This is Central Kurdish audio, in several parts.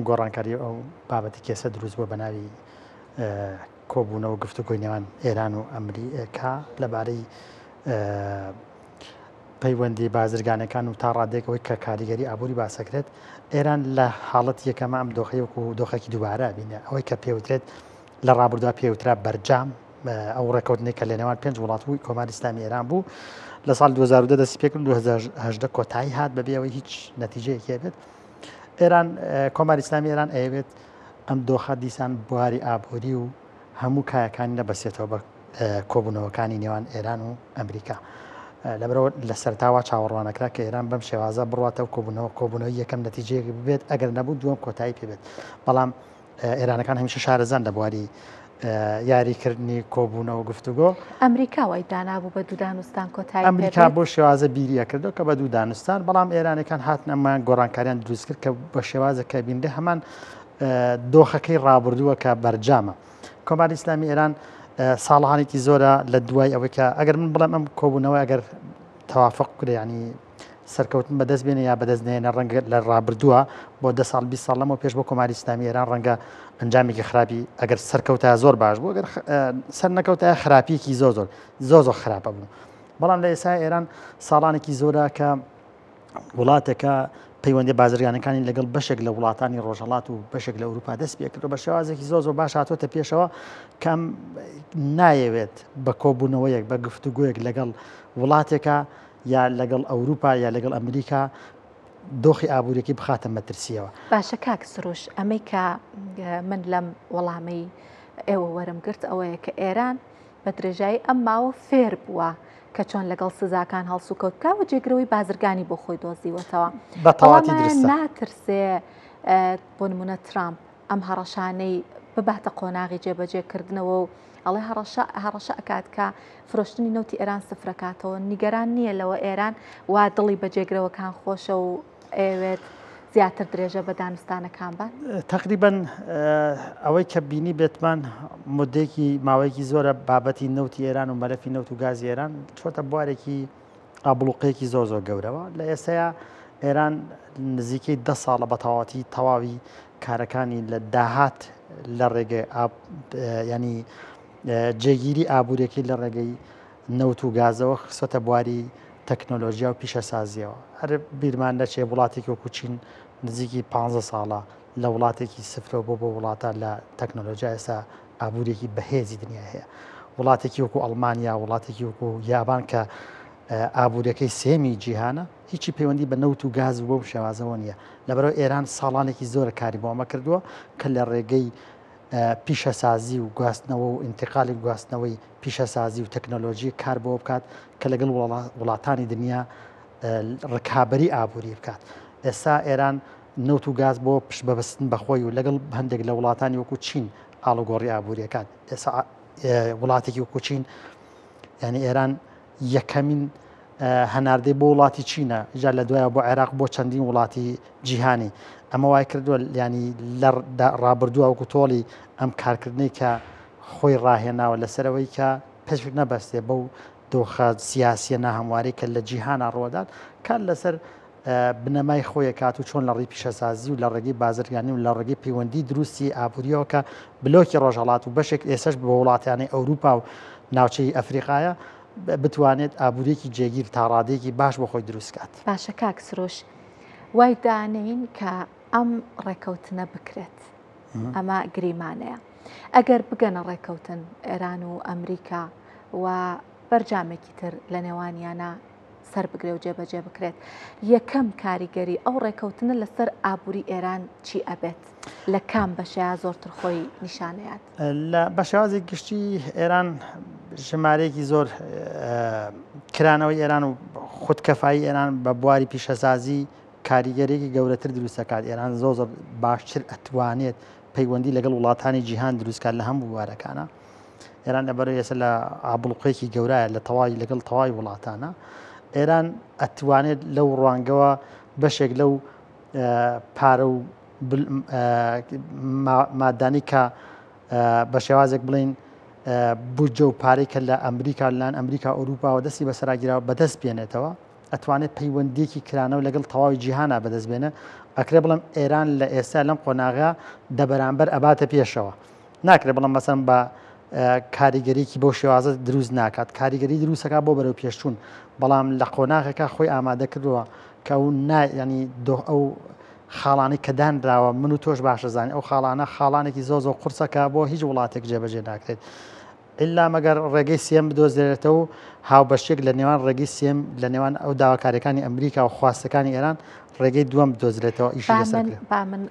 گۆڕانکاری ئەو بابەتی کێسە دروست بووە بە ناوی کۆبوونەوە گفتوگۆی نێوان ئێران و ئەمریکا لەبارەی پەیوەندی بازرگانەکان و تا ڕادێک ئەوەی کە کاریگەری ئابووری باسەکرێت ئێران لە حاڵەت یەکەمە ئەم دۆخی وەکو دۆخێکی دووبارە بینە ئەوەی کە پێوترێت لە ڕابردووە پێوترا بەرجام ئەو ڕێککەوتنەی کە لە نێوان پێنج وڵات بوو کۆماری ئیسلامی ئێران بوو لە ساڵ 2010 دەستی پێکرد 2018 کۆتایی هات بەبێ ئەوەی هیچ نەتیجەیەکی هەبێت ئێران کۆماری ئیسلامی ئێران ئەیەوێت ئەم دۆخە دیسان بواری ئابووری و هەموو کایەکانی نەبەسێتەوە بە کۆبوونەوەکانی نێوان ئێران و ئەمریکا. لەبەرەوە لە سەرتاوا چاوەڕوانەکرا کە ئێران بەم شێوازە بڕاتەوە کۆبوونەوە کۆبوونەوەی یەکەم نەتیجەیەک ببێت ئەگەر نەبوو دووەم کۆتایی پێبێت بەڵام ئێرانەکان هەمیشە شارەزان لە بواری یاریکردنی کۆبوونەوە گفتوگۆ. ئەمریکا وای دانابوو بە دوو دانوستان کۆتایی پێ ئەمریکا بۆ شێوازە بیریە کردو کە بە دوو دانوستان، بەڵام ئێرانەکان هاتن ئەمەیان گۆڕانکاریان دروست کرد کە بە شێوازە کە بینرێ هەمان دۆخەکەی ڕابردووە کە بەرجامە. کۆماری ئیسلامی ئێران ساڵانێکی زۆرە لە دوای ئەوەی کە ئەگەر من بڵێم ئەم کۆبوونەوە ئەگەر تەوافق کرێ ینی سەرکەوتن بەدەست بێنێ یا بەدەست نێنە ڕەنگە لە ڕابردووە بۆ دە ساڵ 20 ساڵ لەمەوە پێش بۆ کۆماری ئیسلامی ئێران ڕەنگە ئەنجامێکی خراپی ئەگەر سەرکەوتە زۆر باش بوو ئەگەر سەر نەکەوتە خراپیەکی زۆر زۆر زۆر زۆر خراپە بوو بەڵام لە ئێستا ئێران ساڵانێکی زۆرە کە وڵاتێکە پەیوەندی بازرگانەکانی لەگەڵ بەشێک لە وڵاتانی ڕۆژهڵات و بەشێک لە ئەوروپا دەست پێکرد بە شێوازێکی زۆر زۆر باش هاتۆتە پێشەوە کەم نایەوێت بە کۆبوونەوەیەک بە گفتوگویەک لەگەڵ وڵاتێکە یا لەگەڵ ئەوروپا یا لەگەڵ ئەمریکا دۆخی ئابووریەکەی بخاتە مەترسیەوە. باشە کاک سروش ئەمەی کە من لەم وەڵامەی ئێوە وەرم گرت ئەوەیە کە ئێران بە درێژایی ئەم ماوە فێر بووە کە چۆن لەگەڵ سزاکان هەڵسوکەوت بکا و جێگرەوەی بازرگانی بۆ خۆی دۆزیوەتەوە. بە تەواتی درستە. ناترسێ بۆ نمونە ترامپ ئەم هەڕەشانەی بباتە قۆناغی جێبەجێکردنەوە و ئەڵێ هەڕەشە هەڕەشە ئەکات کە فرۆشتنی نەوتی ئێران سفرەکاتەوە نیگەران نییە لەوە ئێران وا دڵی بە جێگرەوەکان خۆشە و ئەیەوێت زیاتر درێژە بە دانوستانەکان بات؟ تقریبا ئەوەی کە بینی بێتمان مدەیەکی ماوەیەکی زۆرە بابەتی نەوتی ئێران و مەلەفی نەوت و گازی ئێران چۆتە بوارێکی ئابڵوقەیەکی زۆر زۆر گەورەوە لە ئێستایا ئێران نزیکەی دە ساڵە بە تەواوەتی تەواوی کارەکانی لە داهات لە ڕێگەی ینی جێگیری ئابوووریەکەی لە ڕێگەی نەوت و گازەوە خستۆتە بواری تەکنۆلۆژیا و پیشەسازیەوە هەر بیرمان نەچێ وڵاتێکی وەکو چین نزیکی پ ساڵە لە وڵاتێکی سفرەوە بۆ بۆ وڵاتە لە تەکنۆلۆژیا ئێستا ئابووریەکی بەهێزی دنیا هەیە وڵاتێکی وەکو ئەڵمانیا وڵاتێکی وەکو یابان کە ئابووریەکەی سێمی جیهانە هیچی پەیوەندی بە نەوت و گاز و بەم شێوازەوە نییە لەبەرەوە ئێران ساڵانێکی زۆرە کاری بۆ ئەمە کردووە کە لە ڕێگەی پیشەسازی و گواستنەوە و ئینتقالی گواستنەوەی پیشەسازی و تەکنۆلۆژی کار بۆ بکات کە لەگەڵ وڵاتانی دنیا ڕکابی ئابووری بکات ئێستا ئێران نەوت و گاز بۆ پشت بەبەستن بە خۆی و لەگەڵ هەندێک لە وڵاتانی وەکو چین ئاڵوگۆڕی ئابووریەکان ئێستا وڵاتێکی وەکو چین یعنی ئێران یەکەمین هەناردەی بۆ وڵاتی چینە جا لە دوایە بۆ عێراق بۆ چەندین وڵاتی جیهانی ئەمە وای کردووە ینی لە ڕابردووە وەکو تۆڵی ئەم کارکردنەی کە خۆی ڕاهێناوە لەسەرەوەی کە پشت نەبەستێ بەو دۆخە سیاسیە ناهەمواری کە لە جیهانا ڕوەدات کار لەسەر بنەمای خۆی ئەکات و چۆن لە ڕێی پیشەسازی و لە ڕێگەی بازرگانی و لە ڕێگەی پەیوەندی دروستی ئابووریەوە کە بلۆکی ڕۆژهەڵات و بەشێک ئێسش بۆ وڵاتیانەی ئەوروپا و ناوچەی ئەفریقایە بتوانێت ئابووریەکی جێگیر تا ڕادەیەکی باش بۆ خۆی دروست کات. باشە کاک سروش وای دانێین کە ئەم ڕێکەوتنە بکرێت ئەمە گریمانەیە ئەگەر بگەنە ڕێکەوتن ئێران و ئەمریکا و بەرجامێکی تر لە نێوانیانە سەر بگرێ و جێبەجێ بکرێت، یەکەم کاریگەری ئەو ڕێکەوتنە لەسەر ئابووری ئێران چی ئەبێت؟ لە کام بەشەیا زۆرتر خۆی نیشانەیات؟ لە بە شێوازی گشتی ئێران ژمارەیەکی زۆر کرانەوەی ئێران و خودکەفایی ئێران بە بواری پیشەسازی کاریگەرێکی گەورەتر دروستەکات ئێران زۆر زۆر باشتر ئەتوانێت پەیوەندی لەگەڵ وڵاتانی جیهان دروستکات لە هەموو بوارەکانە. ئێران لەبەر ئێستا لە ئابڵوقەیەکی گەورایە لە تەواوی لەگەڵ تەواوی وڵاتانە ئێران ئەتوانێت لەو ڕوانگەوە بەشێک لەو پارە و مادانی کە بە شێوازێک بڵین بودجە و پارەی کە لە ئەمریکا لەلایەن ئەمریکا ئەوروپاوە دەستی بەسەراگیراوە بەدەست بێنێتەوە ئەتوانێت پەیوەندیەکی کرانەوە لەگەڵ تەواوی جیهانا بەدەست بێنێ. ئەکرێ بڵێم ئێران لە ئێستا لەم قۆناغە دە بەرامبەر ئەباتە پێشەوە. ناکرێ بڵێم مەسەن بە کاریگەریکی بەو شێوازە دروست ناکات کاریگەری دروستەکە بۆ بەرەو پێشچوون بەڵام لە قۆناغێکا خۆی ئامادە کردووە کە ئەو نا ینی دۆ ئەو خاڵانی کە دانراوە من و تۆش باشە زانانی ئەو خاڵانە خاڵانێکی زۆ زۆر قورسەکە بۆ هیچ وڵاتێک جێبەجێ ناکرێت ئللا مەگەر ڕێگەی سێم بدۆزرێتەوە و هاوبەشێک لە نێوان ڕێگەی سێم لە نێوان ئەو داواکاریەکانی ئەمریکا و خواستەکانی ئێران ڕێگەی دووەم بدۆزرێتەوە ئیشی لەسەر با من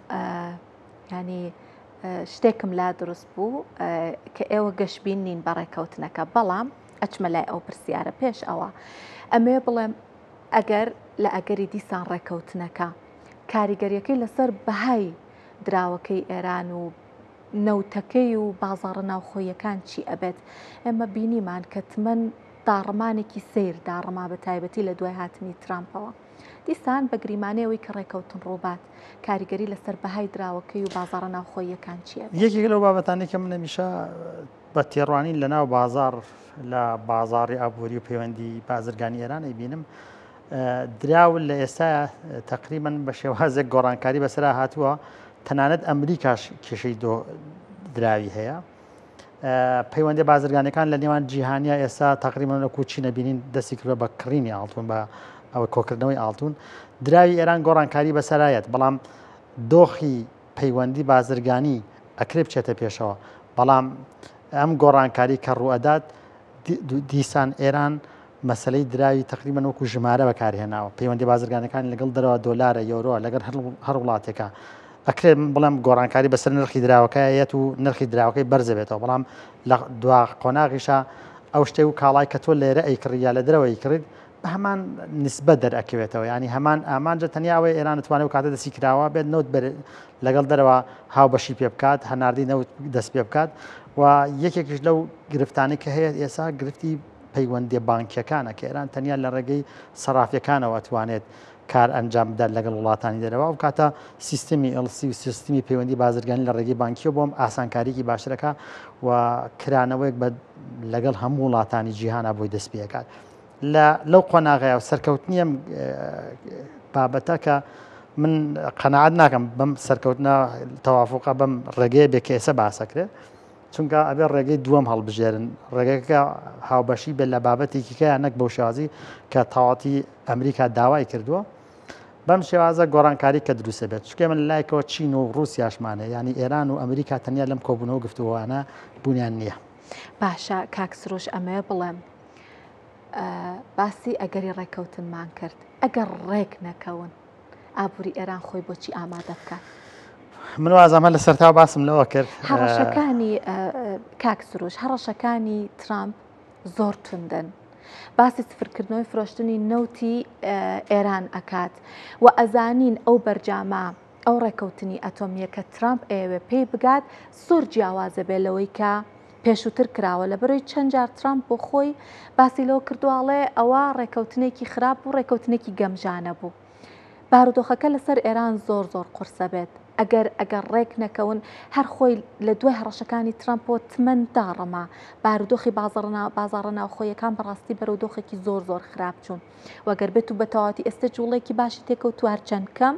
ینی شتێکم لا دروست بوو کە ئێوە گەشبین نین بە ڕێکەوتنەکە بەڵام ئەچمە لای ئەو پرسیارە پێش ئەوە ئەمێ بڵێم ئەگەر لە ئەگەری دیسان ڕێکەوتنەکە کاریگەریەکەی لەسەر بەهای دراوەکەی ئێران و نەوتەکەی و بازاڕە ناوخۆیەکان چی ئەبێت ئێمە بینیمان کە تمەن داڕمانێکی سیر داڕما بە تایبەتی لە دوای هاتنی ترامپەوە دیسان بە گریمانەی ئەوەی کە ڕێکەوتن ڕووبات، کاریگەری لەسەر بەهای دراوەکەی و بازاڕە ناوخۆییەکان چییە؟ یەکێک لەو بابەتانەی کە من هەمیشە بە تێڕوانین لە ناو بازاڕ لە بازاڕی ئابووری و پەیوەندی بازرگانی ئێران ئەیبینم دراو لە ئێستا تقریبا بە شێوازێک گۆڕانکاری بەسەرا هاتووە تەنانەت ئەمریکاش کێشەی دۆ دراوی هەیە. پەیوەندیە بازرگانەکان لە نێوان جیهانیا ئێستا تقریبا وەکو چینە بینین دەستی کردوە بە کڕینی ئاڵتون بە ئەوە کۆکردنەوەی ئاڵتون دراوی ئێران گۆڕانکاری بەسەرایەت بەڵام دۆخی پەیوەندی بازرگانی ئەکرێ بچێتە پێشەوە بەڵام ئەم گۆڕانکاری کە ڕوئەدات دیسان ئێران مەسەلەی دراوی تەقریبەن وەکو ژمارە بەکارهێناوە، پەیوەندیە بازرگانەکانی لەگەڵ دەرەوە دۆلارە، یۆرۆ، لەگەڵ هەر وڵاتێکە. ئەکرێت من بڵێم گۆڕانکاری بەسەر نرخی دراوەکە یەت و نرخی دراوەکەی بەرزەبێتەوە، بەڵام لە دوا قۆناغیشا ئەو شتێک و کاڵای کە تۆ لێرە ئەیکڕی یا لە دەرەوە ئەیکڕیت بە هەمان نسبە دەرئەکەوێتەوە، یانی هەمان ئامانجە تەنیا ئەوەیە ئێران ئەتوانێت ئەو کاتە دەستی کراوە بێت نەوت بەر لەگەڵ دەرەوە هاوبەشی پێ بکات، هەناردەی نەوت دەست پێ بکات و یەکێکیش لەو گرفتانەی کە هەیە ئێستا گرفتی پەیوەندیە بانکیەکانە کە ئێران تەنیا لە ڕێگەی سەرافیەکانەوە ئەتوانێت کار ئەنجام بدات لەگەڵ وڵاتانی دەرەوە ئەو کاتە سیستمی LC و سیستمی پەیوەندی بازرگانی لە ڕێگەی بانکیەوە بۆم ئاسانکاریکی باشترەکە و کرانەوەیەک بە لەگەڵ هەموو وڵاتانی جیهانا بۆی دەست پێکات لە لەو قۆناغەیە و سەرکەوتنی ئەم بابەتە کە من قەناعەت ناکەم بەم سەرکەوتنە تەوافقە بەم ڕێگەیە بێ کە ئێستا باسەکرێت چونکە ئەبێ ڕێگەی دووەم هەڵبژێرن، ڕێگەکە هاوبەشی بێت لە بابەتێکی کە نەک بەو شێوازی کە تەواتی ئەمریکا داوای کردووە. بەم شێوازە گۆڕانکاری کە دروستە بێت چونکە من لایکەوە چین و ڕووسیاشمانە ینی ئێران و ئەمریکا تەنیا لەم کۆبوونەوە گفتوگۆانە بوونیان نییە. باشە کاک سروش ئەمەوێ بڵێم باسی ئەگەری ڕێککەوتنمان کرد ئەگەر ڕێک نەکەون ئابووری ئێران خۆی بۆچی ئامادە بکات؟ من وازانم هەر لە سەرتاوە باسم لەوە کرد. هەڕەشەکانی کاک سروش، هەڕەشەکانی ترامپ زۆر توندن. باسی سفرکردنەوەی فرۆشتنی نەوتی ئێران ئەکات و ئەزانین ئەو بەرجامە ئەو ڕێکەوتنی ئەتۆمیە کە ترامپ ئەیەوێ پێی بگات زۆر جیاوازە بێ لەوەی کە پێشووتر کراوە لەبەرەوەی چەند جار ترامپ بۆ خۆی باسی لەوە کردووە ئەڵێ ئەوە ڕێکەوتنێکی خراپ بوو ڕێکەوتنێکی گەمژانە بوو بارودۆخەکە لەسەر ئێران زۆر زۆر قورسە بێت ئەگەر ئەگەر ڕێک نەکەون هەر خۆی لە دوای هەڕەشەکانی ترامپەوە تمەن داڕما بارودۆخی بازاڕە ناوخۆیەکان بەڕاستی بەرەو دۆخێکی زۆر زۆر خراپ چوون وەگەر بێت و بە تەواوەتی ئێستا جوڵێکی باشی تێکەوتووە هەرچەند کەم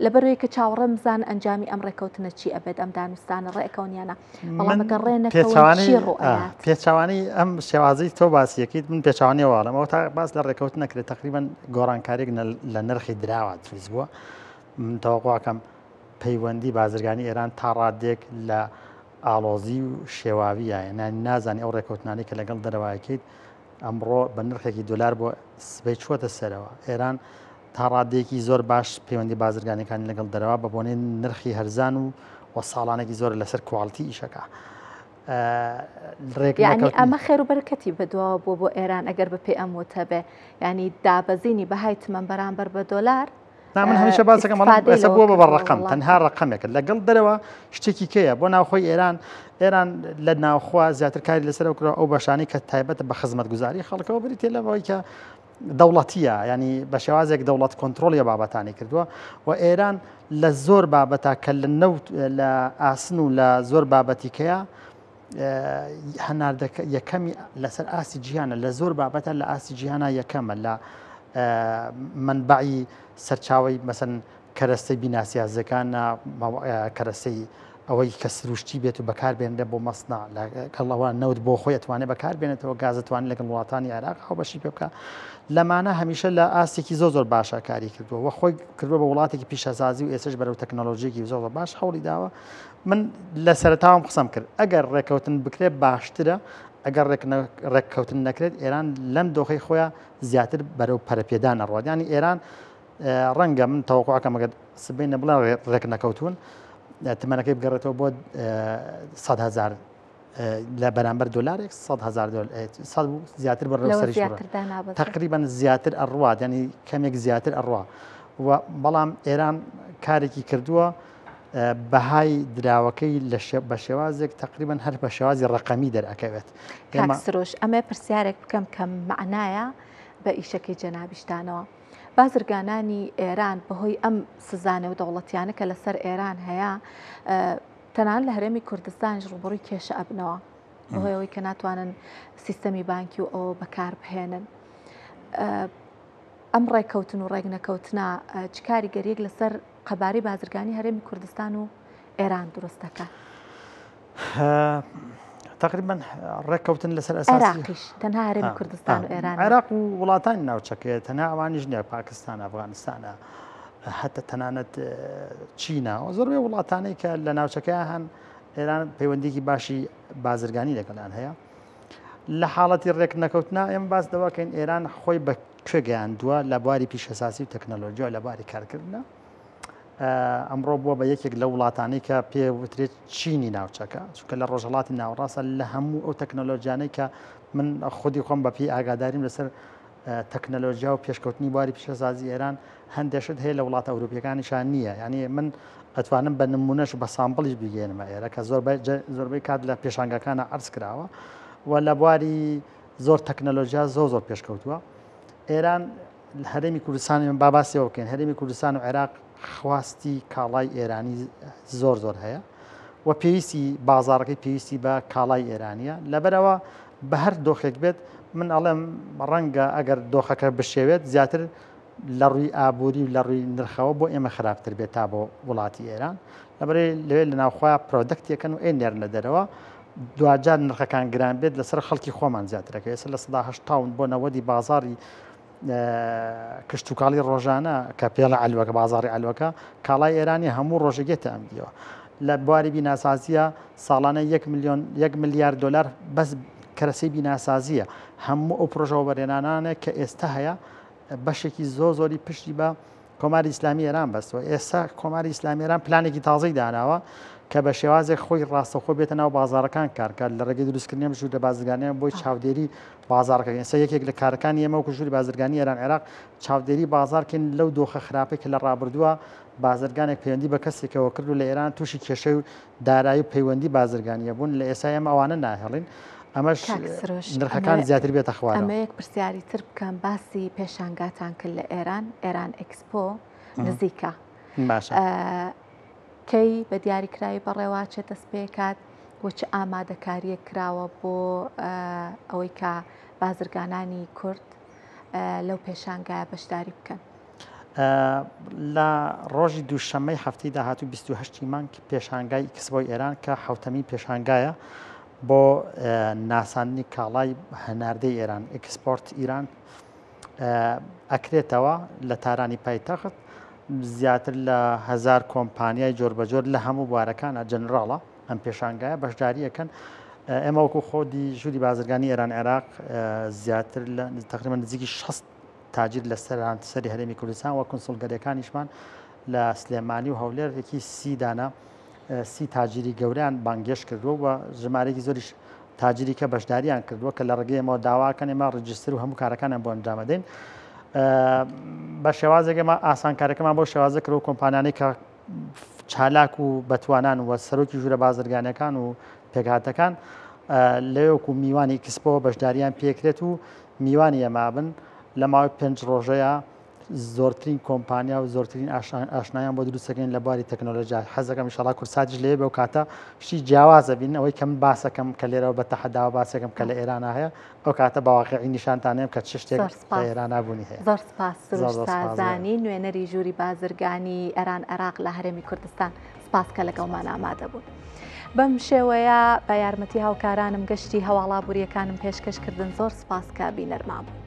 لەبەرئەوەی کە چاوەڕێم بزان ئەنجامی ئەم ڕێکەوتنە چی ئەبێت ئەم دانوستانە ڕێکەون یان نا بەڵام ئەگەر ڕێ نەکەون چی ڕوو ئەیات؟ پێچەوانەی ئەم شێوازەی تۆ باسی ئەکەیت من پێچەوانەی ئەوە ئەڵێم ئەوە تا باس لە ڕێکەوتن نەکرێت تەقریبەن گۆڕانکاریێک لە نرخی دراوە دروست بووە من تەوەقعەکەم پەیوەندی بازرگانی ئێران تا ڕادێک لە ئاڵۆزی و شێواویە نازانی ئەو ڕێکەوتنانەی کە لەگەڵ دەرەوایکەیت ئەمڕۆ بە نرخێکی دۆلار بۆ سبەی چووەتە سەرەوە. ئێران تا ڕادەیەکی زۆر باش پەیوەندی بازرگانیەکانی لەگەڵ دەرەوە بە بۆنەی نرخی هەرزان و و ساڵانێکی زۆر لەسەر کواڵتی ئیشەکە. یعنی ئەمە خێر و بەرەکەتی بەدواوە بووە بۆ ئێران ئەگەر بە پێی ئەم وتە بێ ینی دابەزینی بەهای تمەن بەرامبەر بە دۆلار نا من هەمیشە باس دەکەم بەڵام ئێستا بووە بە ڕقم تەنها ڕقمێکە لەگەڵ دەرەوە شتێکی کەیە بۆ ناوخۆی ئێران ئێران لە ناوخوا زیاتر کاری لەسەر کرا ئەو بەشانی کە تایبەتە بە خزمەتگوزاری خەڵکەوە بریتە لەوەی کە دەوڵەتیە ینی بە شێوازێک دەوڵەت کۆنتترۆلی بابەتانی کردووە و ئێران لە زۆر بابەتە کە لە نەوت لە ئاسن و لە زۆر بابەتیکەیە هەناردەکە یەکەمی لەسەر ئاستی جیهانە لە زۆر بابەتە لە ئاستی جیهانە یەکەمە لە منبعی سەرچاوی مەسن کەرەستەی بیناسیازەکان کەرەسەی ئەوەی کە سروشتی بێت و بەکاربێنرێ بۆ مەسنا لەگەڵ ئەوە نەوت بۆ خۆی ئەتوانێت بەکاربێنێتەوە گاز ئەتوانێت لەگەڵ وڵاتانی عێراق هاوبەشی پێ بکە لەمانە هەمیشە لە ئاستێکی زۆر زۆر باشە کاری کردووە و خۆی کردووە بە وڵاتێکی پیشەسازی و ئێستش بەرەو تەکنەلۆژیەکی زۆر زۆر باش هەوڵی داوە من لە سەرەتاوم قسەم کرد ئەگەر ڕێککەوتن بکرێت باشترە ئەگەر ڕێککەوتن نەکرێت ئێران لەم دۆخی خۆیان زیاتر بەرەو پەرەپێدان ئەڕوات ینی ئێران ڕەنگە من تەوەقعەکەم ئەگەر سبەینە بڵێن ڕێک نەکەوتون تمەنەکەی بگەڕێتەوە بۆ 100 هزار لە بەرامبەر دلارێک 100 هزار زیاتر بە تقریبا زیاتر ئەڕوات ینی کەمێک زیاتر ئەڕوا و بەڵام ئێران کارێکی کردووە بەهای دراوەکەی بە شێوازێک تقریبا هەر بە شێوازی ڕقەمی دەرەکەوێت سرۆش ئەمە پرسیارێک بکەم کە معنایە بە ئیشەکەی جەنابیشتانەوە بازرگانانی ئێران بەهۆی ئەم سزا نێودەوڵەتیانە کە لەسەر ئێران هەیە تەنانەت لە هەرێمی کوردستانیش ڕووبەڕووی کێشە ئەبنەوە بەهۆی ئەوەی کە ناتوانن سیستەمی بانکی و ئەوە بەکار بهێنن. ئەم ڕێککەوتن و ڕێکنەکەوتنە چ کاریگەریەک لەسەر قەبارەی بازرگانی هەرێمی کوردستان و ئێران دروست دەکات؟ تقریبا ڕێککەوتن لەسەر ئەساسی تەنها هەرێمی کوردستان و ئێران عێراق و وڵاتانی ناوچەکەیە تەنها ئەوانیش نییە پاکستان ئەفغانستانە هەتا تەنانەت چینە و زۆربەی وڵاتانەی کە لە ناوچەکەیان هەن ئێران پەیوەندیکی باشی بازرگانی لەگەڵیان هەیە لە حاڵەتی ڕێک نەکەوتنا ئێمە باس دەوەکەین ئێران خۆی بە کوێ گەیاندووە لە بواری پیشەسازی و تەکنەلۆژیا لە بواری کارکردنە ئەمڕۆ بووە بە یەکێک لە وڵاتانەی کە پێ وترێت چینی ناوچەکە چونکە لە ڕۆژهڵاتی ناوەڕاستە لە هەموو ئەو تەکنەلۆژیانەی کە من خودی خۆم بە پێی ئاگاداریم لەسەر تەکنەلۆژیا و پێشکەوتنی بواری پیشەسازی ئێران هەندێشت هەیە لە وڵاتە ئەوروپیەکانیشان نییە یعنی من ئەتوانم بە نمونەش بە sample یش بگەێنمە ئێرە کە زۆربەی کات لە پێشانگەکانە عرض کراوە و لە بواری زۆر تەکنەلۆژیا زۆر زۆر پێشکەوتووە ئێران هەرێمی کوردستان با باسی ئەوە بکەین هەرێمی کوردستان و عێراق خواستی کاڵای ئێرانی زۆر زۆر هەیە و پێویستی بازارەکەی پێویستی بە کاڵای ئێرانیە لەبەرەوە بە هەر دۆخێک بێت من ئەڵێم ڕەنگە ئەگەر دۆخەکە بشێوێت زیاتر لە ڕووی ئابووری و لە ڕووی نرخەوە بۆ ئێمە خراپتر بێت تا بۆ وڵاتی ئێران لەبەرێ لەوێ لە ناوخۆیان product ێکەن و ئێ نێرنە دەرەوە دواجار نرخەکان گران بێت لەسەر خەڵکی خۆمان زیاترەکە ئێستا 80% بۆ 90 بازاری کشتوکاڵی ڕۆژانە کە پێڵە عەلوەکە بازاڕی عەلوەکە کاڵای ئێرانی هەموو ڕۆژێک یەتە ئەم دیوە لە بواری بیناسازیە ساڵانە یەک میلیۆن یەک ملیار دلار بەس کەرەسەی بیناسازیە هەموو ئەو پرۆژە وەبەرهێنانانە کە ئێستا هەیە بەشێکی زۆر زۆری پشتی بە کۆماری ئیسلامی ئێران بەستوە ئێستا کۆماری ئیسلامی ئێران پلانێکی تازەی داناوە کە بە شێوازێک خۆی ڕاستەوخۆ بێتە ناو بازارەکان کارکات لە ڕێگەی دروستکردنی ئەم ژوورە بازرگانیان بۆی چاودێری بازاڕەکە ئێستا یەکێک لە کارەکانی ئێمە وەکو ژووری بازرگانی ئێران عێراق چاودێری بازار کەین لەو دۆخە خراپەی کە لە ڕابردووە بازرگانێک پەیوەندی بە کەسێکەوە کرد و لە ئێران تووشی کێشەی و دارایی و پەیوەندی بازرگانیە بوون لە ئێستا ئێمە ئەوانە ناهێڵین ئەمەش نرخەکان زیاتر بێتە خوارەوە. ئەمە یەک پرسیاری تر بکەم باسی پێشانگاتان کرد لە ئێران ئێران ئێکسپۆ نزیکە باشە کەی بە دیاریکراوی بەڕێواچێت دەست پێکات و چ ئامادەکارییەک کراوە بۆ ئەوەی کە بازرگانانی کورد لەو پێشانگایە بەشداری بکەن؟ لە ڕۆژی دووشەممەی هەفتەی داهاتوو 28 مانگ پێشانگای ئیکسپۆی ئێران کە حوتەمین پێشانگایە بۆ ناساندنی کاڵای هەناردەی ئێران ئێکسپۆرت ئیران ئەکرێتەوە لە تارانی پایتەخت زیاتر لە هزار کۆمپانیای جۆربەجۆر لە هەموو بوارەکانە جەنراڵە ئەم پێشانگایە بەشداری ئەکەن ئێمە وەکو خۆدی ژووری بازرگانی ئێران عێراق زیاتر لە تقریبا نزیکی 60 تاجیر لە سەرانسەری هەرێمی کوردستان و کونسوڵگەریەکانیشمان لە سلێمانی و هەولێر یەکی سی دانە سی تاجیری گەوریان بانگێش کردووە و ژمارەیەکی زۆریش تاجری کە بەشداریان کردووە کە لە ڕێگەی ئێمەوە داواکەن ئێمە register و هەموو کارەکانیان بۆ ئەنجامەدەین بە شێوازێک ئێمە ئاسانکارەکەمان بۆ شێوازە کرد و کۆمپانیانەی کە چالاک و بەتوانان و سەرۆکی ژوورە بازرگانەکان و پێکهاتەکان لەوێ وەکو میوانی ئیکسپۆ بەشداریان پێکرێت و میوانی ئێمە بن لە ماوەی پێنج ڕۆژەیە. زۆرترین کۆمپانیا و زۆرترین ئاشنایان بۆ دروستەکەین لە بواری تەکنۆلۆژیا حەزەکەم ئیشەڵا کوردساتیش لێ بەو کاتە شتی جیاوازە بین ئەوەی کەم باسەکەم کە لێرەوە بە تەحەداوە باسێکم کە لە ئێرانە هەیە ئەو کاتە بە واقعی نیشانتانێم کە چ شتێک لە ئێرانە بوونی هەیە. زۆر سپاس سروش سازانی نوێنەری ژووری بازرگانی ئێران عێراق لە هەرێمی کوردستان سپاس کە لەگەڵمان ئامادە بوون. بەم شێوەیە بە یارمەتی هاوکارانم گەشتی هەواڵابووریەکانم پێشکەش کردن زۆر سپاس کە بینەرمان بوون.